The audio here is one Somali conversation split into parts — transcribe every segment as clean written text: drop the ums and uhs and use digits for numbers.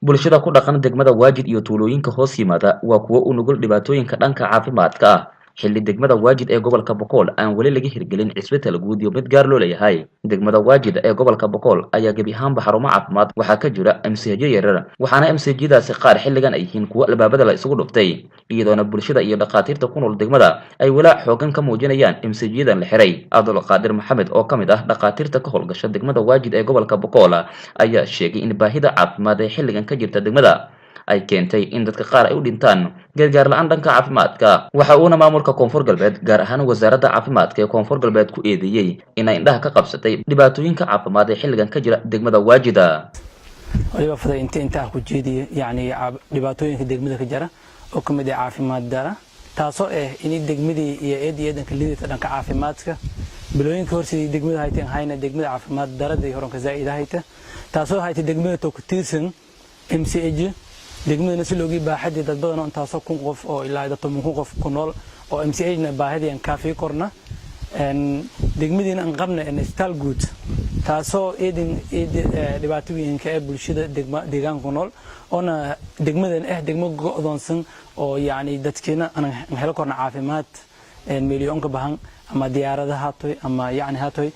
Bulshada ku dhaqan degmada Waajid iyo tuulooyinka hoos yimaada waa kuwo u nugul dhibaatooyinka dhanka caafimaadka ah, xilli degmada Waajid ee gobolka Boqol aan weli laga hirgelin cisbitaal guud iyo mid gaar loo leeyahay. Degmada Waajid ee gobolka Boqol ayaa gebi ahaanba xarumo caafimaad waxaa ka jira MCJ yaryar, waxaana MCJ-daasi qaar xilligan ay yihiin kuwo albaabada la isugu dhuftay, iyadoona bulshada iyo dhakhaatiirta ku nool degmada ay walaac xoogan ka muujinayaan MCJ-dan la xiray. Cabdulqaadir Maxamed oo ka mid ah dhakhaatiirta ka howlgasha degmada Waajid ee gobolka Boqol ayaa sheegay in baahida caafimaad ee xilligan ka jirta degmada ay keentay in dadka qaar ay u dhintaan gargaar la-aan dhanka caafimaadka. Waxa uuna maamulka Koonfur Galbeed, gaar ahaan wasaaradda caafimaadka ee Koonfur Galbeed, ku eedeeyey inay indhaha ka qabsatay dhibaatooyinka caafimaad ee xilligan ka jira degmada Waajida. Waliba faday inta intaa ku jeediya, yacni dhibaatooyinka degmada ka jira oo ka mid ah caafimaad dara, taasoo ah in degmadii iyo eed iyo eedanka lidata dhanka caafimaadka. Bilooyinka horsidii degmada hayteen hayna degmada caafimaad daradii horanka zaa'id hayta, taasoo hayta degmada to ku tiirsan MCH. Degmadana si loogii baaxadii dad badan oo intaasoo 1000 qof oo ilaa 10,000 qof ku nool oo MCH na baahidii aan kaafii korna, degmadiina aan qabna isbitaal guud, taasoo eedin dhibaato weyn ka ee bulshada deegaanka ku nool, oona degmadan ah degmo go'doonsan oo yacni dadkeena aan helo korna caafimaad meelyoonka bahan ama diyaarada haatoy ama yacni haatoy.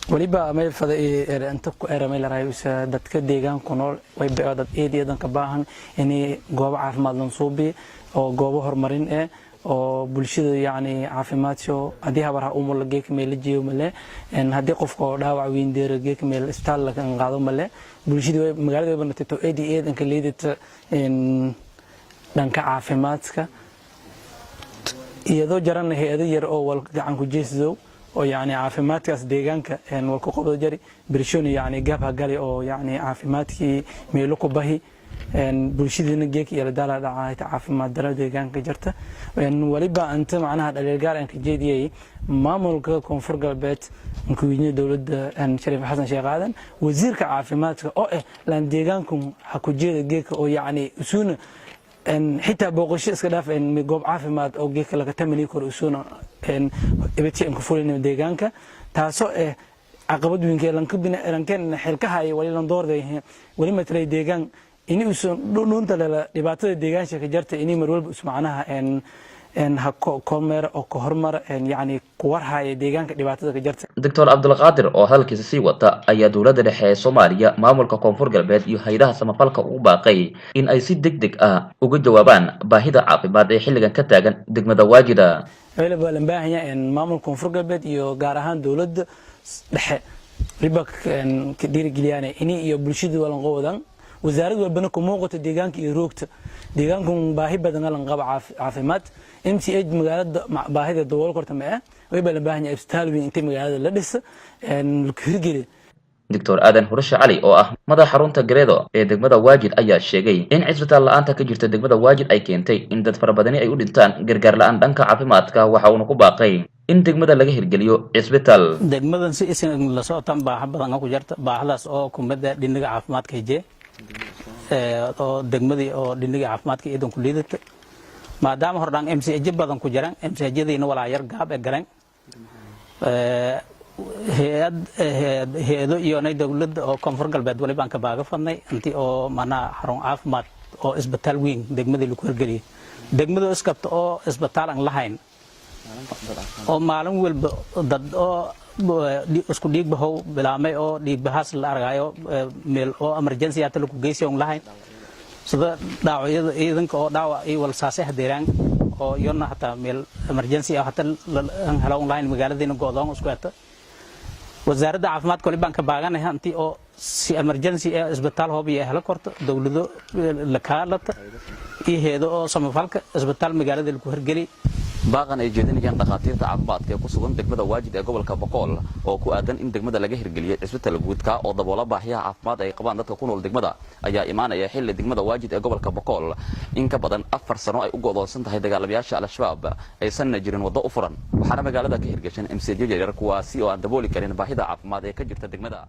Waliba meel fada inta ku eramay la raayay dadka deegaanka ku nool way dad eed iyo danka baahan inay goobo caafimaad lan suubi oo goobo horumarin eh oo bulshada, yacni caafimaadso. Haddii habar umul geeka meel la jeeyo male, haddii qofka oo dhaawac weyn deero geeka meel isbitaal la qaado male. Bulshada magaalada way banatay to eed iyo eed anka liidata dhanka caafimaadka, iyadoo jarana hay-ado yar oo wal gacan ku jeesdow oo yacni caafimaadkaas deegaanka walku qabdo jari bershoni, yacni gaab ha gali oo yacni caafimaadkii meelo ku bahi. Bulshadiina geek iyo ladaala dhacayta caafimaad daro deegaanka jirta. Waliba anta macnaha dhaliil gaar aan ka jeediyey maamulka Koonfur Galbeed, madaxweynaha dowladda Shariif Xasan Sheekh Aadan, wasiirka caafimaadka oo ah laan deegaanku ha ku jeeda geeka oo yacni usuuna xitaa booqasho iska dhaaf, goob caafimaad oo geeka laga tamani karo usuuna ibadka aan ku fulin deegaanka, taasoo ah caqabad weyn. Lankeen xilka haya wali landoorday wali matalay deegaan ini uusan dhuunta lela dhibaatada deegaansha ka jarta, ini mar walba is macnaha ha kormeer oo ka hormar, yacni ku warhaya deegaanka dhibaatada ka jarta. Doctor Cabdulqaadir oo hadalkiisa sii wata ayaa dowladda dhexe ee Soomaaliya, maamulka Koonfur Galbeed iyo hay-adaha samafalka ugu baaqay in ay si deg deg ah uga jawaabaan baahida caafimaad ee xilligan ka taagan degmada Waajida. Waliba lan baahanya maamulka Koonfur Galbeed iyo gaar ahaan dowladda dhexe waliba ka dhiirigeliyaan ini iyo bulshada walan qowdan, wasaarad walbana ku muuqato deegaanka iyo roogta deegaanku baahi badan lan qaba caafimaad. MCH magaalada baahida dabool korta ma ah. Waliba la baahan yahay isbitaal weyn inta magaalada la dhisa la hirgeliyo. Doctor Aadan Hurashe Cali oo ah madaxa xarunta Gareedo ee degmada Waajid ayaa sheegay in cisbitaal la-aanta ka jirta degmada Waajid ay keentay in dad fara badani ay u dhintaan gargaar la-aan dhanka caafimaadka. Waxa uuna ku baaqay in degmada laga hirgeliyo cisbitaal. Degmadan si isin la socotaan baaha badan ku jirta, baahadaas oo kumida dhinaga caafimaadka hije oo degmadii oo dhinaga caafimaadka iidan ku liidata, maadaama hordhaan MCH badan ku jiraan, MCH-yadiina walaa yar gaab ee galeen hay-ad hay-ado iyo dowladda oo Koonfur Galbeed. Wali baan ka baaga fadnay intii oo macnaha xarun caafimaad oo isbitaal weyn degmadii lagu hirgeliyay. Degmadu iskabta oo isbitaal aan lahayn oo maalin walba dad oo isku dhiigbahow bilaamay oo dhiigbahaas la argaayo, meel oo emergency hata lagu geysi on lahayn, sida dhaawacyada ciidanka oo dhaawac iyo walsaase hadeeraan oo iyona hataa meel emergency ah hata aan helo on lahayn, magaaladiina go'doon isku eta. Wasaaradda caafimaadka wali baan ka baaganahay intii oo si emergency ee isbitaal hoob iyo helo korto dowlado la kaalata iyo heedo oo samafalka isbitaal magaalada lagu hirgeli. Baaqan ay jeedinayaan dhakhaatiirta caafimaadka ee ku sugan degmada Waajid ee gobolka Boqol oo ku aadan in degmada laga hirgeliyey cisbitaal guudka oo daboola baahiyaha caafimaad ay qabaan dadka ku nool degmada ayaa imaanaya xilli degmada Waajid ee gobolka Boqol in ka badan 4 sano ay u go'doonsan tahay dagaalamayaasha Al-Shabaab, aysanna jirin waddo u furan. Waxaana magaalada ka hirgashan MCJ yaryar, kuwaasi oo aan dabooli karin baahida caafimaad ee ka jirta degmada.